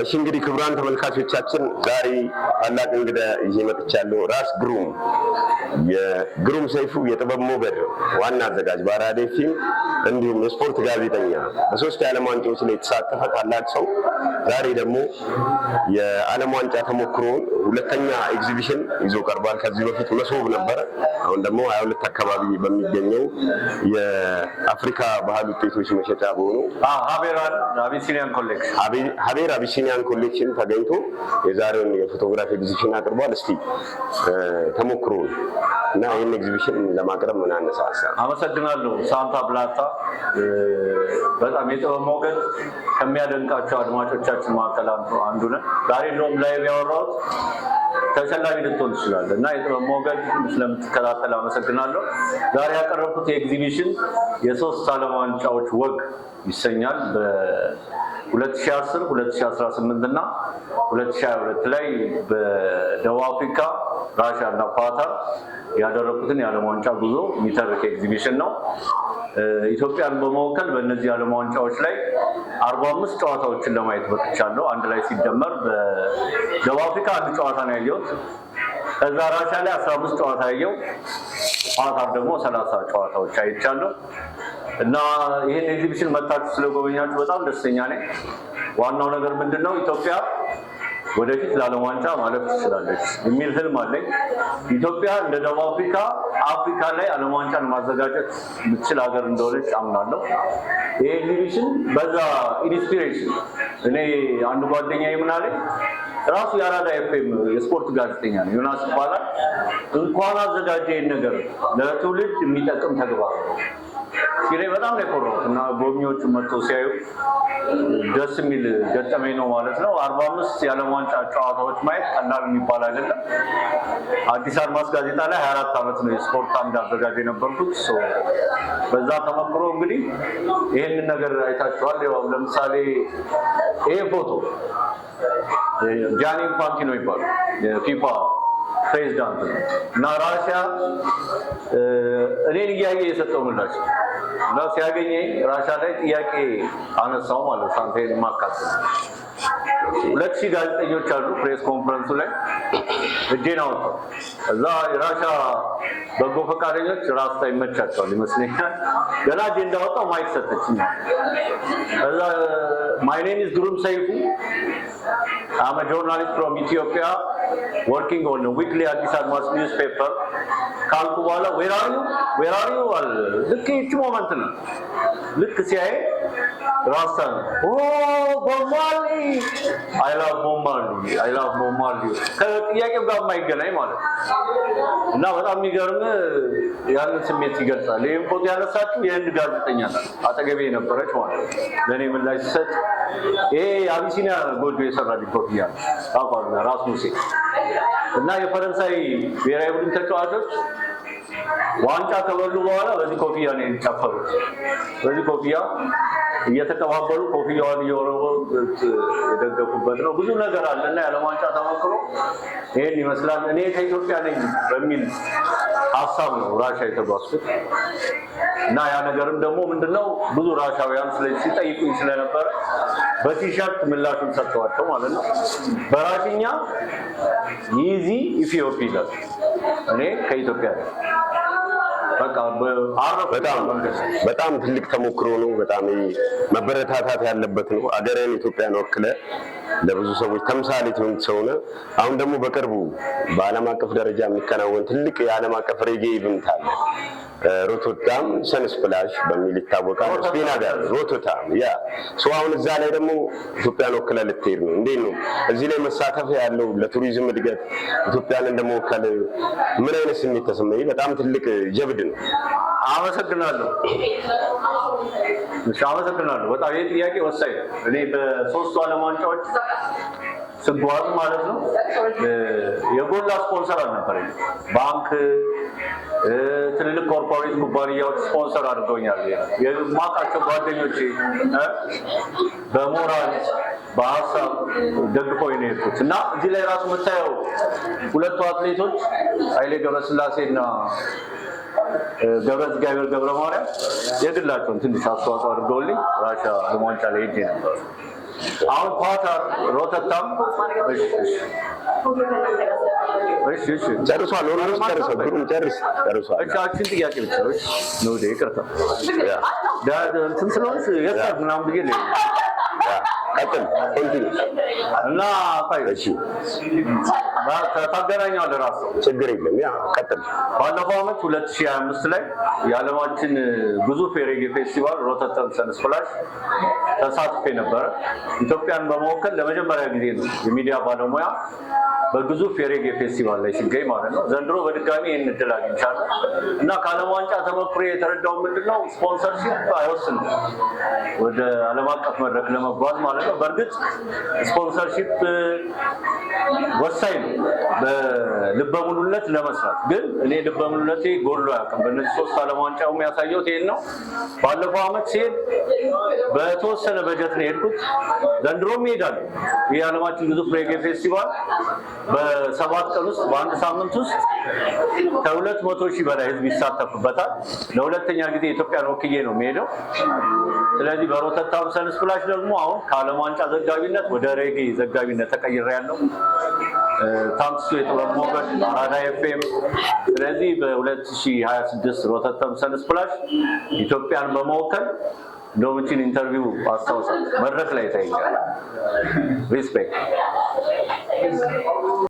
እሺ፣ እንግዲህ ክቡራን ተመልካቾቻችን ዛሬ ታላቅ እንግዳ ይዤ መጥቻለሁ። ራስ ግሩም፣ የግሩም ሰይፉ የጥበብ ሞገድ ዋና አዘጋጅ በአራዳ ኤፍኤም እንዲሁም የስፖርት ጋዜጠኛ፣ በሶስት የዓለም ዋንጫዎች ላይ የተሳተፈ ታላቅ ሰው ዛሬ ደግሞ የዓለም ዋንጫ ተሞክሮውን ሁለተኛ ኤግዚቢሽን ይዞ ቀርቧል። ከዚህ በፊት መሶብ ነበረ። አሁን ደግሞ 22 አካባቢ በሚገኘው የአፍሪካ ባህል ውጤቶች መሸጫ በሆነው ሀቤራን Abyssinian Collection። ሀቤር Abyssinian Collection ተገኝቶ የዛሬውን የፎቶግራፍ ኤግዚቢሽን አቅርቧል። እስቲ ተሞክሮውን እና ይህን ኤግዚቢሽን ለማቅረብ ምን አነሳሳ? አመሰግናለሁ። ሳንታ ብላታ፣ በጣም የጥበብ ሞገድ ከሚያደንቃቸው አድማጮቻችን መካከል አንዱ ነህ። ዛሬ እንደውም live ያወራሁት ተሸላሚ ልትሆን ትችላለህ እና የጥበብ ሞገድ ስለምትከታተል አመሰግናለሁ። ዛሬ ያቀረብኩት የኤግዚቢሽን የሶስት ዓለም ዋንጫዎች ወግ ይሰኛል። በ2010፣ 2018 እና 2022 ላይ በደቡብ አፍሪካ፣ ራሽያ እና ኳታር ያደረኩትን የዓለም ዋንጫ ጉዞ የሚተርክ ኤግዚቢሽን ነው። ኢትዮጵያን በመወከል በእነዚህ የዓለም ዋንጫዎች ላይ 45 ጨዋታዎችን ለማየት በቅቻለሁ። አንድ ላይ ሲደመር በደቡብ አፍሪካ አንድ ጨዋታ ነው ያየሁት። ከዛ ራሽያ ላይ 15 ጨዋታ ያየው፣ ኳታር ደግሞ 30 ጨዋታዎች አይቻለሁ። እና ይህን ኤግዚቢሽን መታችሁ ስለጎበኛችሁ በጣም ደስተኛ ነኝ። ዋናው ነገር ምንድን ነው? ኢትዮጵያ ወደፊት ለዓለም ዋንጫ ማለፍ ትችላለች የሚል ህልም አለኝ። ኢትዮጵያ እንደ ደቡብ አፍሪካ አፍሪካ ላይ ዓለም ዋንጫን ማዘጋጀት የምትችል ሀገር እንደሆነች አምናለሁ። ይህ ኤግዚቢሽን በዛ inspiration እኔ አንድ ጓደኛዬ ምን አለኝ፣ ራሱ የአራዳ ኤፍኤም የስፖርት ጋዜጠኛ ነው፣ ዮናስ ይባላል። እንኳን አዘጋጀ፣ ይህን ነገር ለትውልድ የሚጠቅም ተግባር ነው ሲለኝ በጣም ነው የኮራሁት እና ጎብኚዎቹ መጥተው ሲያዩ ደስ የሚል ገጠመኝ ነው ማለት ነው። 45 የዓለም ዋንጫ ጨዋታዎች ማየት ቀላል የሚባል አይደለም። አዲስ አድማስ ጋዜጣ ላይ 24 ዓመት ነው የስፖርት አምድ አዘጋጅ የነበርኩት። So በዛ ተመክሮ እንግዲህ ይህንን ነገር አይታችኋል። ያው ለምሳሌ ይሄ ፎቶ ጃኒ ኢንፋንቲኖ ይባላል፣ የፊፋ ፕሬዚዳንት ነው እና ራሽያ እኔን እያየ የሰጠው ምላሽ እና ሲያገኘኝ ራሽያ ላይ ጥያቄ አነሳው ማለት ሳንቴን የማካተል 2000 ጋዜጠኞች አሉ። Press conference ኡ ላይ እጄን አወጣው። እዛ የራሻ በጎ ፈቃደኞች ራስታ ይመቻቸዋል ይመስለኛል። ገና እጄ እንዳወጣው mic ሰጠችኝ። ከዛ "My name is ግሩም ሰይፉ፣ I'm a journalist from Ethiopia working on weekly አዲስ አድማስ newspaper" ካልኩ በኋላ "Where are you? Where are you?" አለ። ልክ ይቺ moment ነው። ልክ ሲያይ ራስታ ነው፣ "Oh, ቦብ ማርሊ፣ I love ቦብ ማርሊ፣ I love ቦብ ማርሊ።" ከጥያቄው ጋር የማይገናኝ ማለት ነው። እና በጣም የሚገርም ያንን ስሜት ይገልጻል። ይህን ፎቶ ያነሳችው የህንድ ጋዜጠኛ ናት፣ አጠገቤ የነበረች ማለት ነው። ለእኔ ምላሽ ሲሰጥ ይሄ የአቢሲኒያ ጎጆ የሰራልኝ ኮፍያ ነው። ታውቀዋለህ፣ ራስ ሙሴ እና የፈረንሳይ ብሔራዊ ቡድን ተጫዋቾች ዋንጫ ከበሉ በኋላ በዚህ ኮፍያ ነው የጨፈሩት። በዚህ ኮፍያ እየተቀባበሉ ኮፍያዋን እየወረወሩ የደገፉበት ነው። ብዙ ነገር አለ እና የዓለም ዋንጫ ተሞክሮ ይህን ይመስላል። እኔ ከኢትዮጵያ ነኝ በሚል ሀሳብ ነው ራሻ የተጓዝኩት እና ያ ነገርም ደግሞ ምንድነው ብዙ ራሻውያን ሲጠይቁኝ ስለነበረ በቲሸርት ምላሹን ሰጥተዋቸው ማለት ነው። በራሽኛ "ይዚ ኢትዮጵ" ይላል። እኔ ከኢትዮጵያ ነኝ። በቃ አረፍኩ። በጣም በጣም ትልቅ ተሞክሮ ነው። በጣም መበረታታት ያለበት ነው። አገርን ኢትዮጵያን ወክለ ለብዙ ሰዎች ተምሳሌት የሆንክ ሰው ነህ። አሁን ደግሞ በቅርቡ በዓለም አቀፍ ደረጃ የሚከናወን ትልቅ የዓለም አቀፍ ሬጌ event አለ። ሮቶታም Sunsplash በሚል ይታወቃል። ስፔን ሀገር ሮቶታም፣ yeah፣ so አሁን እዛ ላይ ደግሞ ኢትዮጵያን ወክለ ልትሄድ ነው። እንዴት ነው እዚህ ላይ መሳተፍ ያለው ለቱሪዝም እድገት ኢትዮጵያን እንደመወከል ምን አይነት ስሜት ተሰማኝ? በጣም ትልቅ ጀብድ ነው። አመሰግናለሁ። እሺ፣ አመሰግናለሁ። በጣም ይህ ጥያቄ ወሳኝ ነው። እኔ በሶስቱ ዓለም ዋንጫዎች ስጓዝ ማለት ነው የጎላ ስፖንሰር አልነበረኝም። ባንክ፣ ትልልቅ corporate ኩባንያዎች ስፖንሰር አድርገውኛል። የማውቃቸው ጓደኞቼ በሞራል በሀሳብ ደግፈው ነው የሄድኩት እና እዚህ ላይ ራሱ የምታየው ሁለቱ አትሌቶች ኃይሌ ገብረስላሴ እና ገብረ እግዚአብሔር ገብረ ማርያም የግላቸውን ትንሽ አስተዋጽኦ አድርገውልኝ ራሻ ዓለም ዋንጫ ላይ ሄጄ ነበር። አሁን ኳታር ሮተታም። እሺ እሺ እሺ እሺ ጨርሷል። Almost ጨርሷል። ግሩም ጨርስ ጨርሷል። እሺ አችን ጥያቄ ብቻ። እሺ ነው፣ ይቅርታ፣ እንትን ስለሆንሽ የት ምናምን ብዬ ልሄድ። Yeah፣ ቀጥል፣ continue። እና ቆይ፣ እሺ። ታገናኘዋለህ እራስህ። ችግር የለም። Yeah፣ ቀጥል። ባለፈው ዓመት 2025 ላይ የዓለማችን ግዙፍ የሬጌ ፌስቲቫል ሮተርዳም ሰንስፕላሽ ተሳትፌ ነበረ። ኢትዮጵያን በመወከል ለመጀመሪያ ጊዜ ነው የሚዲያ ባለሙያ በግዙፍ የሬጌ ፌስቲቫል ላይ ሲገኝ ማለት ነው። ዘንድሮ በድጋሚ ይህን እድል አግኝቻለሁ እና ከዓለም ዋንጫ ተሞክሮ የተረዳው ምንድነው፣ sponsorship አይወስንም ወደ ዓለም አቀፍ መድረክ ለመጓዝ ማለት ነው። በእርግጥ sponsorship ወሳኝ ነው በልበ ሙሉነት ለመስራት። ግን እኔ ልበ ሙሉነቴ ጎድሎ አያውቅም። በእነዚህ ሶስት ዓለም ዋንጫውም ያሳየሁት ይሄን ነው። ባለፈው ዓመት ሲሄድ በተወሰነ በጀት ነው የሄድኩት። ዘንድሮም እሄዳለሁ። ይህ የዓለማችን ግዙፍ ሬጌ ፌስቲቫል በ7 ቀን ውስጥ፣ በአንድ ሳምንት ውስጥ ከ200,000 በላይ ህዝብ ይሳተፍበታል። ለሁለተኛ ጊዜ ኢትዮጵያን ወክዬ ነው የሚሄደው። ስለዚህ በሮተርዳም ሰንስፕላሽ ደግሞ አሁን ከዓለም ዋንጫ ዘጋቢነት ወደ ሬጌ ዘጋቢነት ተቀይሬያለሁ። Thanks to የጥበብ ሞገድ፣ አራዳ ኤፍኤም። ስለዚህ በ2026 ሮተርዳም ሰንስፕላሽ ኢትዮጵያን በመወከል እንደውም ይህችን interview አስታውሳል መድረክ ላይ ታይኛል። Respect.